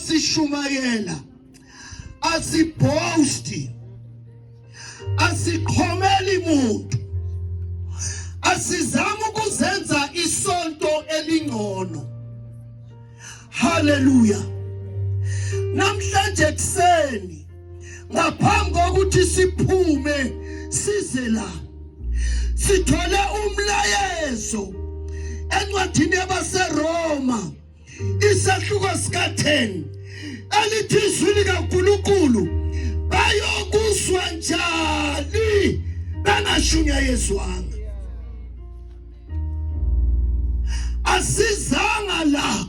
sishumayela asiboasti, asiqhomeli muntu, asizama ukuzenza isonto elingcono. Haleluya. Namhlanje kuseni ngaphambi kokuthi siphume size la, sithole umlayezo encwadini yabaseRoma isahluko sika-10 elithi izwi likaNkulunkulu bayokuzwa njani bengashunyayezwanga. Asizanga la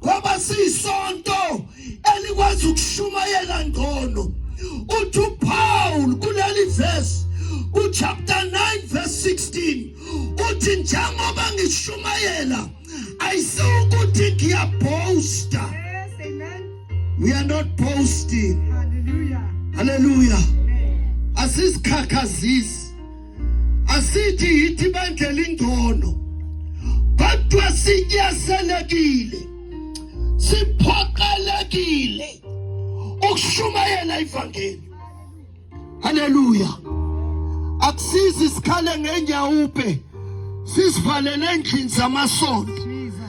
ngoba siyisonto elikwazi ukushumayela ngcono. Uthi uPaul kuleli verse kuchapter 9 verse 16 uthi njengoba ngishumayela ayisiwukuthi ngiyaboaster. Yes, amen. We are not boasting. Hallelujah. Hallelujah. Asizikhakhazisi, asithi yithi bandlela ingcono, kodwa sinyaselekile, siphoqelekile ukushumayela ivangeli. Haleluya. Akusizi sikhale ngenyawupe sizivalele endlini zamasonto,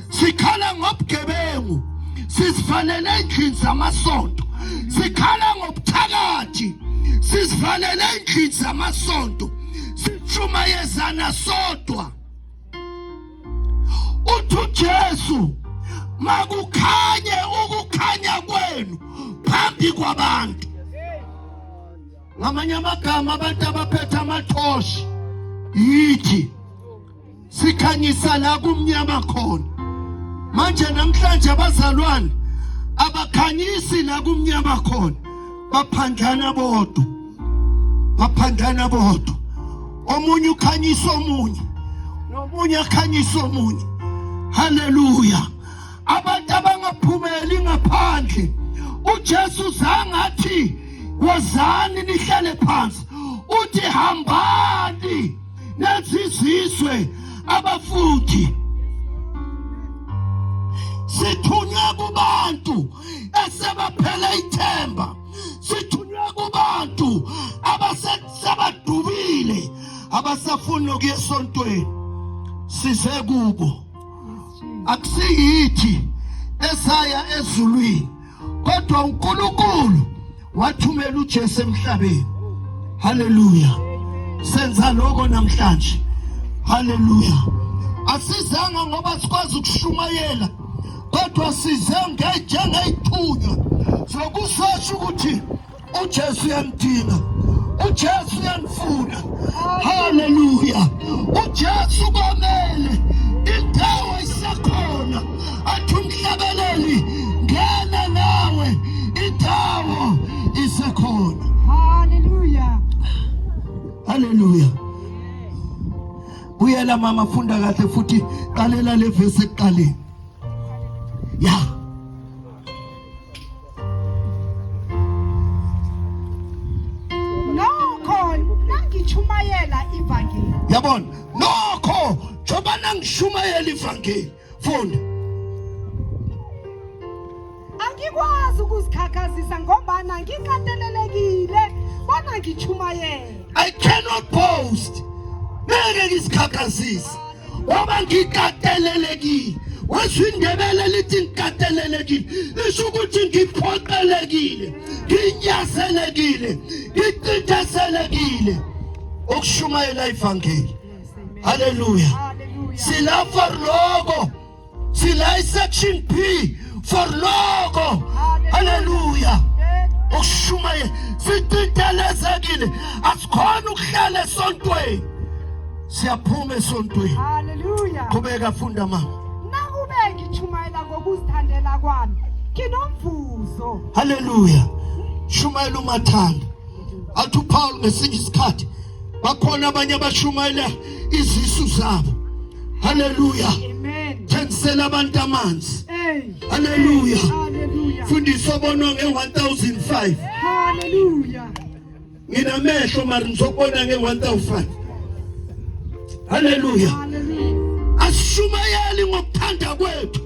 sikhala ngobugebengu sizivalele endlini zamasonto, sikhala ngobuthakathi sizivalele endlini zamasonto, sishumayezana sodwa. Uthi uJesu makukhanye ukukhanya kwenu phambi kwabantu. Ngamanye amagama, abantu abaphethe amathoshi yithi, sikhanyisa la kumnyama khona. Manje namhlanje abazalwane abakhanyisi la kumnyama khona, baphandlana bodwa, baphandlana bodwa. Omunye ukhanyisa omunye, nomunye akhanyisa omunye. Haleluya. Abantu abangaphumeli ngaphandle, uJesu zange athi wozani nihlale phansi, uthi hambani nenze izizwe abafundi. Sithunywe kubantu esebaphele ithemba, sithunywe kubantu abasebadubile, abasafuni nokuya esontweni. Size kubo. Akusiyithi esaya ezulwini, kodwa uNkulunkulu wathumela uJesu emhlabeni. Haleluya. Senza lokho namhlanje. Haleluya. Asizanga ngoba sikwazi ukushumayela, kodwa size njengeyithunywa zokusasho ukuthi uJesu uyanidinga, uJesu uyanifuna. Haleluya. uJesu kwamele indawo isekhona, athi umhlabeleli ngena nawe, indawo isekhona. Hallelujah. Haleluya. Buyela mama, funda kahle futhi, qalela le verse ekuqaleni. Ya. Nokho nangichumayela ivangeli. Yabona, nokho njengoba nangishumayela ivangeli, funda. Angikwazi ukuzikhakhazisa ngombana ngikatelelekile bona ngichumayele. I cannot boast. Ngeke ngizikhakhazise ngoba ngikatelelekile. Wezwa iNdebele lithi ngikatelelekile, lisho ukuthi ngiphoqelekile, nginyazelekile, ngicindezelekile ukushumayela ivangeli. Haleluya. Sila for lokho, sila i-section B for lokho. Haleluya. Ukushumayela, sicindelezekile, asikhona ukuhlala esontweni, siyaphuma esontweni. Hallelujah. Qhubeka, funda mama. Nakube ngichumayela ngokuzithandela kwami, nginomvuzo. Haleluya. Shumayela umathanda. Athi uPaul ngesinye isikhathi bakhona abanye abashumayela izisu zabo. Haleluya. Amen. Thengisela abantu amanzi. Hey. Haleluya. Hallelujah. Fundisa obonwa nge-1005. Hallelujah. Nginamehlo mara ngizokubona nge-1005. Haleluya. Hallelujah. Asishumayeli ngokuthanda kwethu,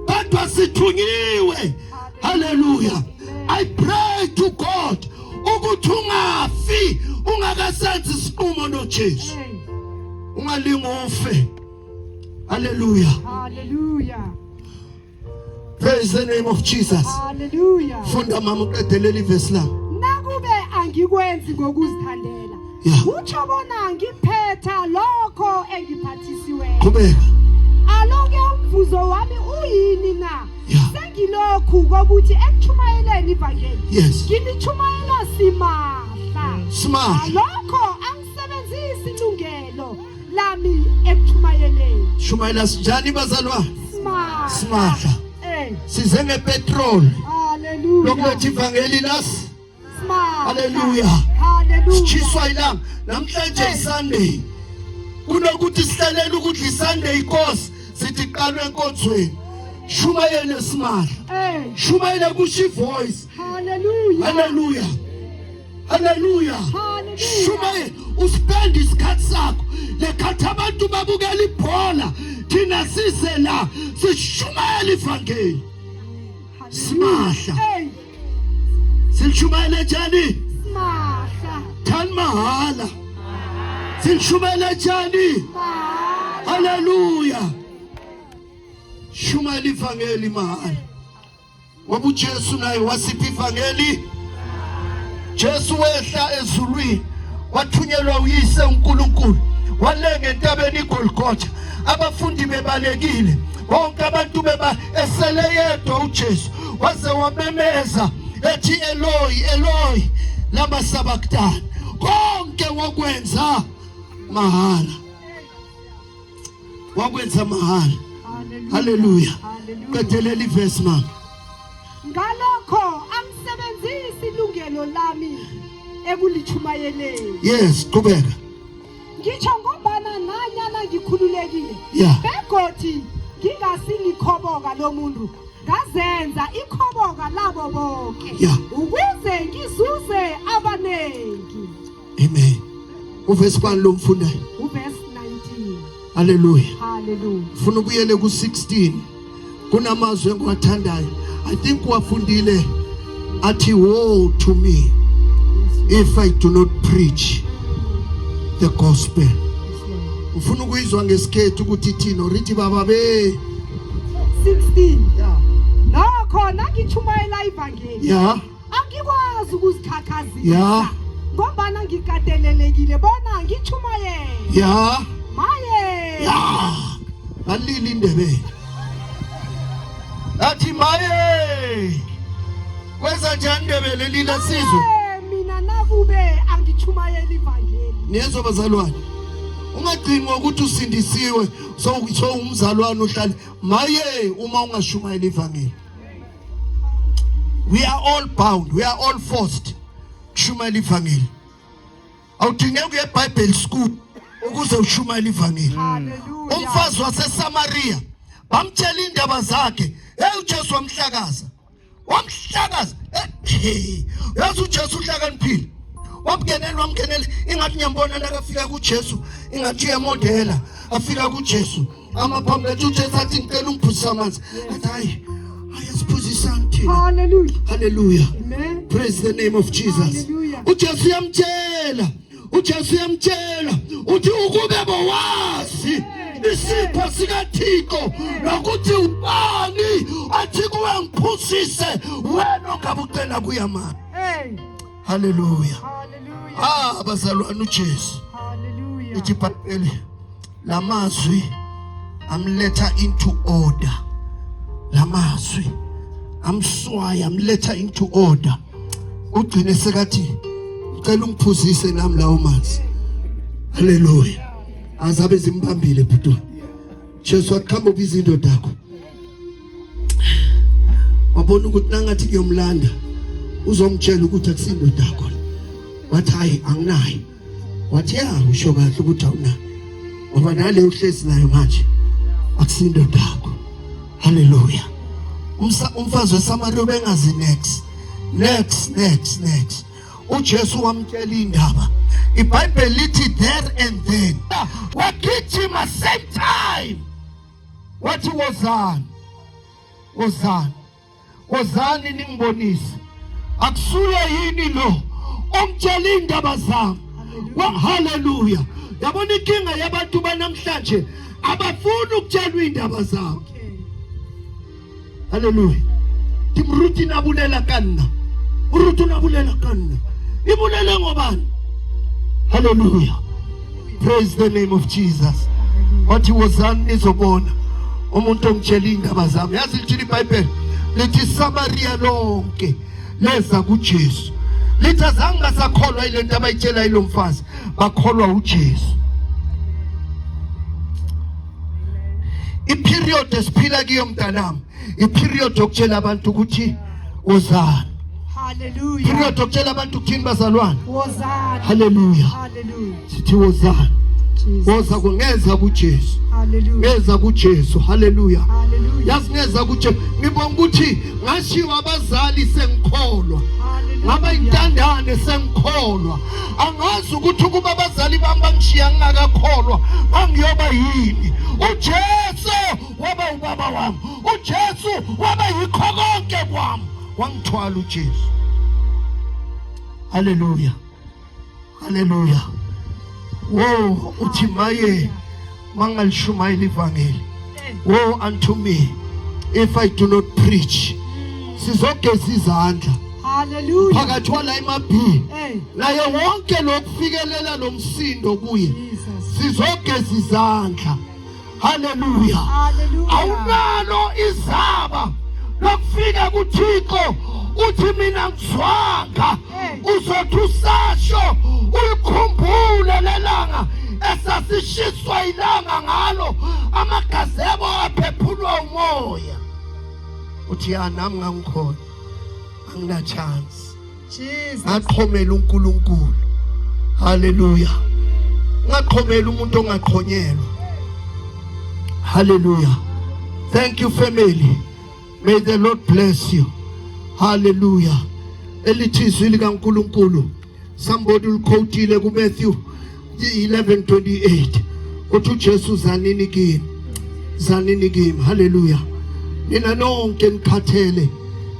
kodwa sithunyiwe. Hallelujah. I pray to God ukuthi ungafi ungakasenzi isinqumo noJesu. Ungalingi ufe. Hallelujah. Hallelujah. Praise the name of Jesus. Hallelujah. Funda mama uqedelele ivesi lami. Nakube angikwenzi ngokuzithandela. Yeah. Kutsho bona ngiphetha lokho engiphathisiweyo. Qhubeka. Aloke umvuzo wami uyini na? Yeah. Sengilokhu kokuthi ekuchumayeleni ivangeli. Yes. Ngilichumayela simahla. Simahla. Alokho angisebenzisi ilungelo lami ekuchumayeleni. Shumayela sinjani bazalwane? Simahla. Simahla. Eh. Size ngepetrol. Hallelujah. Lokuletha ivangeli las. Simahla. Hallelujah. Hallelujah. Sitshiswa ilanga namhlanje iSunday. Kunokuthi sihlalele ukudla iSunday inkosi sithi qalwe enkonzweni. Shumayele simahla. Eh. Shumayele kusho ivoice. Hallelujah. Hallelujah. Hallelujah. Hallelujah. Shumaye uspend isikhathi sakho lekhathi abantu babukela ibhola thina size la sishumayela ivangeli. Simahla. Hey. Silishumayele njani? Simahla. Thani mahala. Silishumayele njani? Mahala. Hallelujah. Shumayela ivangeli mahala. Ngoba uJesu naye wasipha ivangeli. Jesu wehla ezulwini wathunyelwa uyise uNkulunkulu walenga entabeni iGolgotha abafundi bebalekile bonke abantu beba esele yedwa uJesu waze wamemeza ethi Eloi Eloi lama sabachthani konke wokwenza mahala wakwenza mahala haleluya qedelela ivesi mama Ngalokho angisebenzisi ilungelo lami ekulichumayeleni. Yes, qhubeka. Ngitsho ngombana nanyana ngikhululekile. Yeah. Begothi ngingasikhoboka lomuntu ngazenza ikhoboka labo bonke. Yeah. Ukuze ngizuze abanengi. Amen. Uvesi bani lo mfundayo? Uvesi 19. Haleluya. Haleluya. Funa ubuyele ku-16. Kunamazwi engiwathandayo. I think wafundile athi woe to me if I do not preach the gospel. Ufuna ukuyizwa ngesikhethu ukuthi ithini orithi baba be 16. Yeah. Nokho nangichumayela ivangeli. Yeah. Angikwazi ukuzikhakhazisa. Yeah. Ngombana ngikatelelekile bona ngichumayele. Yeah. Maye. Yeah. Ngalila indebele. Athi maye. Kwenza njani indebele lila sizwe? Maye, Mina nakube angichumayeli ivangeli. Niyezwa bazalwane. Ungagcini ngokuthi usindisiwe sowumzalwane uhlale maye uma ungashumayeli ivangeli. We are all bound, we are all forced kushumayela ivangeli. Awudingeki uye eBible school ukuze ushumayele ivangeli. Hallelujah. Umfazi waseSamaria bamtshela indaba zakhe, hey uJesu wamhlakaza. Wamhlakaza. Eh, Yazi uJesu uhlakaniphile. Wamngenela wamngenela ingathi ngiyambona nakafika kuJesu ingathi uyamondela afika kuJesu amaphambi athi uJesu athi ngicela ungiphuzise amanzi athi hayi hayi asiphuzisani thina Hallelujah. haleluya Amen. praise the name of Jesus Hallelujah. uJesu uyamtshela uJesu uyamtshela uthi ukube bowazi isipho sikaThixo nokuthi ubani athi kuwe ngiphuzise wena ongabe ucela kuye mani Hey. haleluya Hallelujah. ah bazalwane uJesu Hallelujah. ithi iBhayibheli lamazwi amletha into order lamazwi amswaya amletha into order ugcine sekathi ngicela ungiphuzise nami lawo manzi haleluya azabe zimbambile bhuti Jesu wathi ubiza indoda yakho wabona ukuthi nangathi kuyomlanda uzomtshela ukuthi akusindoda yakho wathi hayi anginayo wathi ya usho kahle ukuthi awunayo ngoba nale uhlezi nayo manje akusindoda yakho haleluya umfazi weSamaria ubengazi next next next next uJesu wamtshela indaba iBhayibheli lithi there and then wagijima same time wathi wozani wozani Wozani ningibonise, akusuye yini lo ongitshela indaba zami? Haleluya! Yabona inkinga yabantu banamhlanje, abafuni ukutshelwa indaba zabo. Haleluya! Timruti nabulela kanna, uruti nabulela kanna, ibulele ngobani? Haleluya! Praise the name of Jesus. Wathi wozani nizobona umuntu ongitshela indaba zami. Yazi lithini iBhayibheli? Lithi Samaria lonke leza kuJesu. Lithi azange basakholwa ile nto abayitshela ilo mfazi, bakholwa uJesu. Iperiod esiphila kuyo mntanami, iperiod yokutshela abantu ukuthi wozani. Hallelujah. Period yokutshela abantu ukuthini bazalwane? Wozani. Hallelujah. Hallelujah. Sithi wozani. Jesus. Woza kungeza kuJesu. Hallelujah. Ngeza kuJesu. Hallelujah. Hallelujah. Yazi ngeza kuJesu. Ngibonga ukuthi ngashiwa abazali sengikholwa. Hallelujah. Ngaba intandane sengikholwa. Angazi ukuthi ukuba abazali bami bangishiya ngingakakholwa ngangiyoba yini. UJesu waba ubaba wami. UJesu waba yikho konke kwami. Wangithwala uJesu. Hallelujah. Haleluya. Woe uthi maye mangalishumayela ivangeli. Woe unto me if I do not preach. Sizogeza izandla. Hallelujah. Phakathi wala emabhi. Hey. Naye wonke lokufikelela lomsindo kuye. Jesus. Sizogeza izandla. Haleluya. Hallelujah. Awunalo izaba lokufika kuThixo uthi mina ngizwanga, uzothi usasho ulikhumbule lelanga esasishiswa ilanga ngalo, amagazebo aphephulwa umoya, uthi ya nami ngangikhona, angina chance. Jesus. Ngaqhomela uNkulunkulu. Haleluya. Ngaqhomela umuntu ongaqhonyelwa. Haleluya. Thank you family. May the Lord bless you. Hallelujah. Elithi izwi likaNkulunkulu. Somebody uliquotile kuMatthew 11:28. Uthi uJesu zanini kimi. Zanini kimi. Hallelujah. Nina nonke nikhathele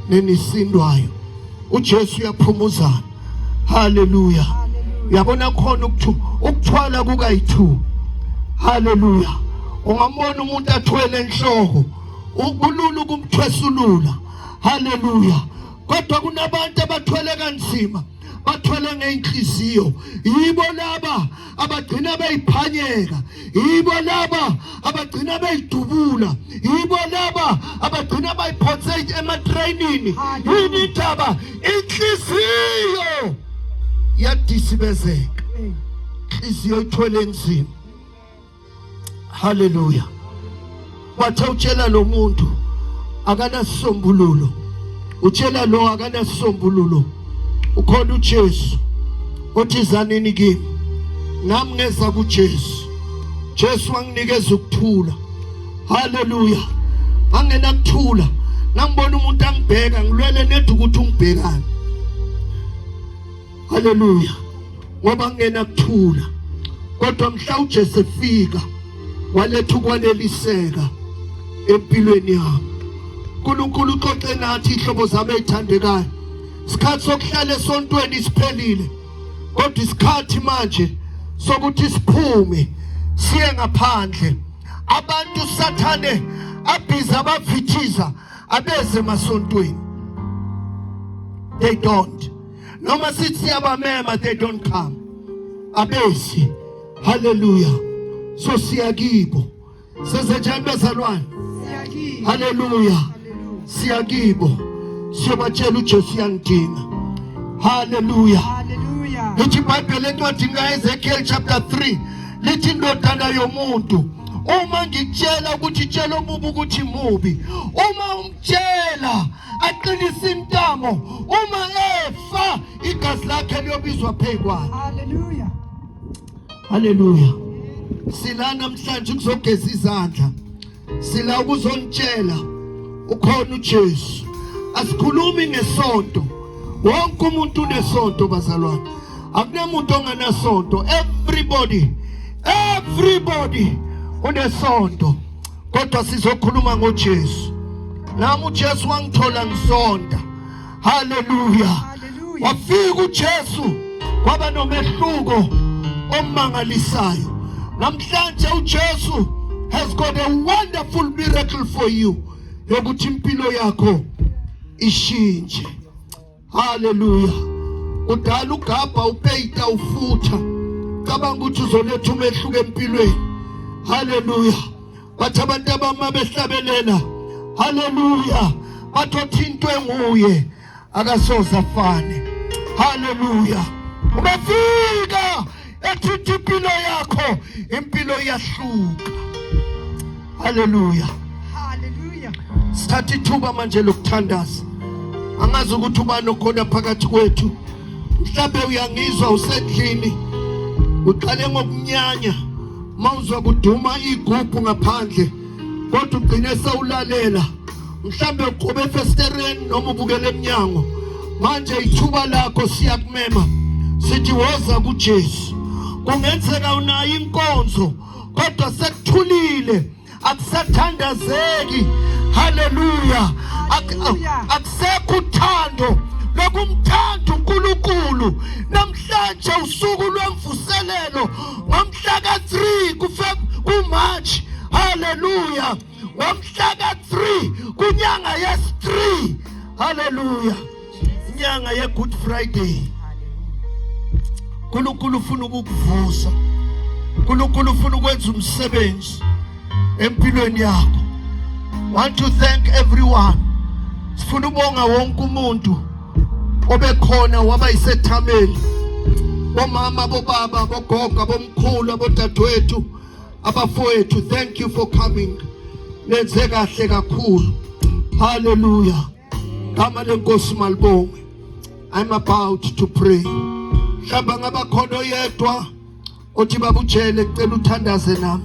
nenisindwayo. uJesu uyaphumuzana. Hallelujah. Uyabona khona ukuthwala kukayi2. Hallelujah. Ungambona umuntu athwele enhloko, ukulula ukumthwesulula. Hallelujah. Kodwa kunabantu abathwele kanzima, bathwele ngeinhliziyo. Yibo laba abagcina beyiphanyeka, yibo laba abagcina beyidubula, yibo laba abagcina bayiphonse ematrainini. Yini indaba? Inhliziyo yadisibezeka, inhliziyo ithwele nzima. Haleluya. Wathe utshela lo muntu akanasisombululo, utshela lo akanasisombululo, ukhona uJesu othi zanini kimi. Nami ngeza kuJesu, Jesu wanginikeza ukuthula. Haleluya. Angenakuthula nangibona umuntu angibheka, ngilwele nedi ukuthi ungibhekani. Haleluya. Ngoba ngenakuthula. Kodwa mhla uJesu efika waletha ukwaneliseka empilweni yami. uNkulunkulu uxoxe nathi ihlobo zami ezithandekayo. Isikhathi sokuhlala esontweni isiphelile. Kodwa isikhathi manje sokuthi siphume siye ngaphandle. Abantu sathane abhiza abavithiza abeze emasontweni. They don't. Noma sithi siyabamema, they don't come. Abezi. Hallelujah. So siyakibo. Sezenjani bazalwane? Siyakibo. Hallelujah. Siyakibo. Siyobatshela uJesu uyangidinga. Hallelujah. Hallelujah. Lithi iBhayibheli encwadini kaEzekiel chapter 3, lithi indodana yomuntu, uma ngikutshela ukuthi tshela omubi ukuthi mubi, uma umtshela aqinise intamo, uma efa igazi lakhe liyobizwa phezu kwakhe. Hallelujah. Haleluya. Sila namhlanje kuzogeza izandla, sila ukuzonitshela ukhona uJesu. Asikhulumi ngesonto, wonke umuntu unesonto bazalwane, akunamuntu onganasonto. Everybody, everybody unesonto, kodwa sizokhuluma ngoJesu. Nami uJesu wangithola ngisonta. Haleluya. Wafika uJesu kwaba nomehluko omangalisayo. Namhlanje uJesu has got a wonderful miracle for you yokuthi impilo yakho ishintshe. Haleluya. Kudala ugabha upeyita ufutha. Cabanga ukuthi uzoletha umehluko empilweni. Haleluya. Bathi abantu abama behlabelela. Haleluya. Bathi othintwe nguye akasoze afane. Haleluya. Ubefika ethinta impilo yakho, impilo iyahluka. Haleluya. Hallelujah. Sithatha ithuba manje lokuthandaza. Angazi ukuthi ubani okhona phakathi kwethu. Mhlawumbe uyangizwa usendlini. Uqale ngokunyanya mawuzwa kuduma igubhu ngaphandle kodwa ugcine sewulalela. Mhlawumbe uqobe efestereni noma ubukele emnyango. Manje ithuba lakho siyakumema. Sithi woza kuJesu. Kungenzeka unayo inkonzo kodwa sekuthulile akusathandazeki haleluya akusekho uthando lokumthanda uNkulunkulu namhlanje usuku lwemvuselelo ngomhla ka-3 kuMarch haleluya ngomhla ka-3 kunyanga yes-3 haleluya inyanga ye-Good Friday uNkulunkulu ufuna ukukuvusa uNkulunkulu ufuna ukwenza umsebenzi empilweni yakho. Want to thank everyone. Sifuna ubonga wonke umuntu obekhona waba yisethameli, bomama, bobaba, bogogo, abomkhulu, abodadewethu, abafowethu, thank you for coming. Nenze kahle kakhulu. Hallelujah. Gama lenkosi malibongwe. I'm about to pray. Mhlawumbe ngaba khona oyedwa othi baba uJele ngicela uthandaze nami.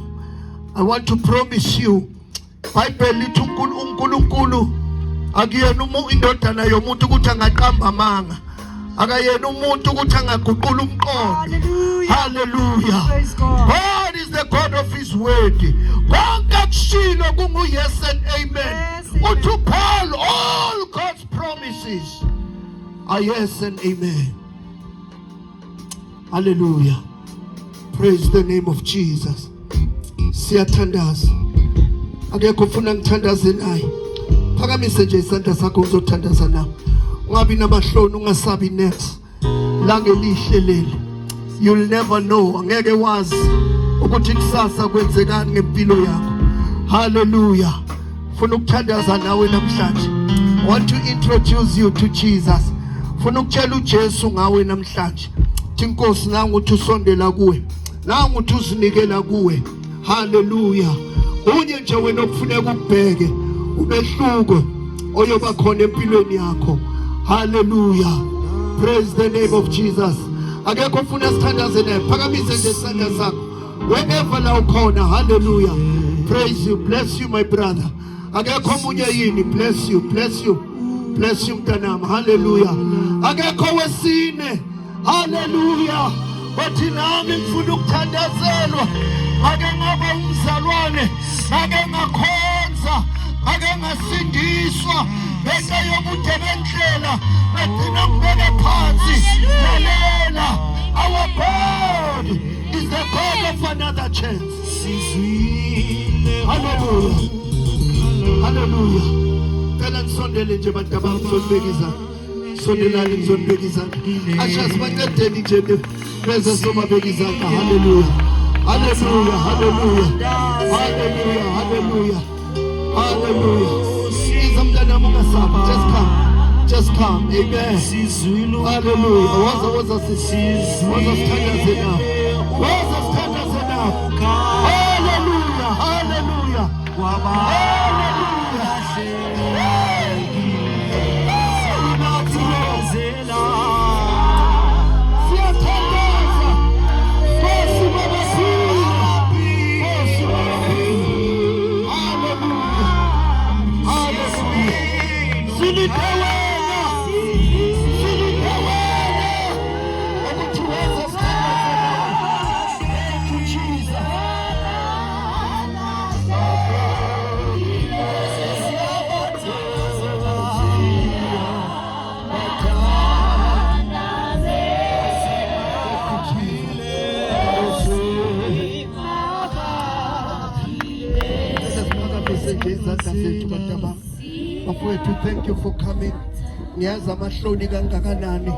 I want to promise you, Bible lithi uNkulunkulu akuyena indodana yomuntu ukuthi angaqamba amanga. Akayena umuntu ukuthi angaguqula umqondo. Hallelujah. God is the God of his word. Konke akushilo kungu yes and amen. Uthi Paul, all God's promises are yes and amen. Hallelujah. Praise the name of Jesus. Siyathandaza. Akekho ufuna ngithandaze naye. Phakamise nje isandla sakho uzothandaza nawe. Ungabi namahloni, ungasabi next. Langelihle leli. You'll never know. Angeke wazi ukuthi kusasa kwenzekani ngempilo yakho. Hallelujah. Funa ukuthandaza nawe namhlanje. Want to introduce you to Jesus. Funa ukutshela uJesu ngawe namhlanje. Thi Nkosi nangu uthi usondela kuwe. Nangu uthi uzinikela kuwe. Hallelujah. Unye nje wena okufuneka ukubheke umehluko oyoba khona empilweni yakho. Hallelujah. Praise the name of Jesus. Akekho ofuna sithandaze naye. Phakamise nje isandla sakho. Wherever la ukhona. Hallelujah. Praise you. Bless you my brother. Akekho omunye yini. Bless you. Bless you. Bless you mntanami. Hallelujah. Akekho wesine. Hallelujah. Bathi nami ngifuna ukuthandazelwa. Ngake ngaba umzalwane, ngake ngakhonza, ngake ngasindiswa ngenxa yobude bendlela, ngagcina ngibeke phansi. Lalela, our God is the God of another chance. Hallelujah. Hallelujah. Cela nisondele nje bantu abami ngizonibeka izandla. Sondelani ngizonibeka izandla. Asha sibancedeni nje beze sobabeka izandla. Hallelujah. Hallelujah. Hallelujah. Hallelujah. Hallelujah. Hallelujah. Iza mntanami ungasabi. Just come. Just come. Amen. Hallelujah. Woza woza sisi. Woza sithandaze nawe. Woza sithandaze nawe. Hallelujah. Hallelujah. Hallelujah. Siyathandaza. Nkosi Baba Phila. Nkosi Baba Phila. Hallelujah. Hallelujah. Silinde wena. Silinde wena. Ukuthi woza sithandaze nawe. Thank you Jesus. Bafowethu, thank you for coming. Ngiyazi amahloni kangakanani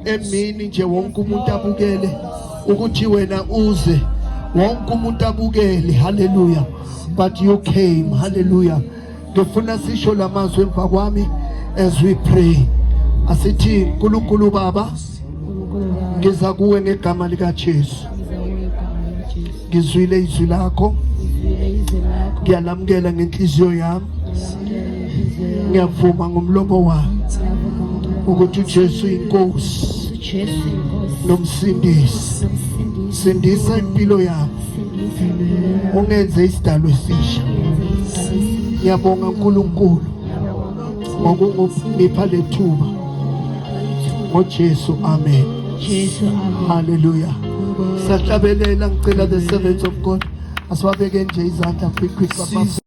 emini nje wonke umuntu abukele ukuthi wena uze wonke umuntu abukele. Hallelujah. But you came. Hallelujah. Ngifuna sisho lamazwi emva kwami as we pray. Asithi uNkulunkulu Baba, ngiza kuwe ngegama lika Jesu. Ngizwile izwi lakho, ngiyalamukela ngenhliziyo yami, ngiyavuma ngomlomo wami ukuthi uJesu inkosi nomsindisi. Sindisa impilo yami, ungenze isidalo esisha. Ngiyabonga uNkulunkulu ngokungipha lethuba ngoJesu, amen. Jesu, amen. Hallelujah. Sahlabelela, ngicela the servants of God asibabeke nje izandla quick quick, baba.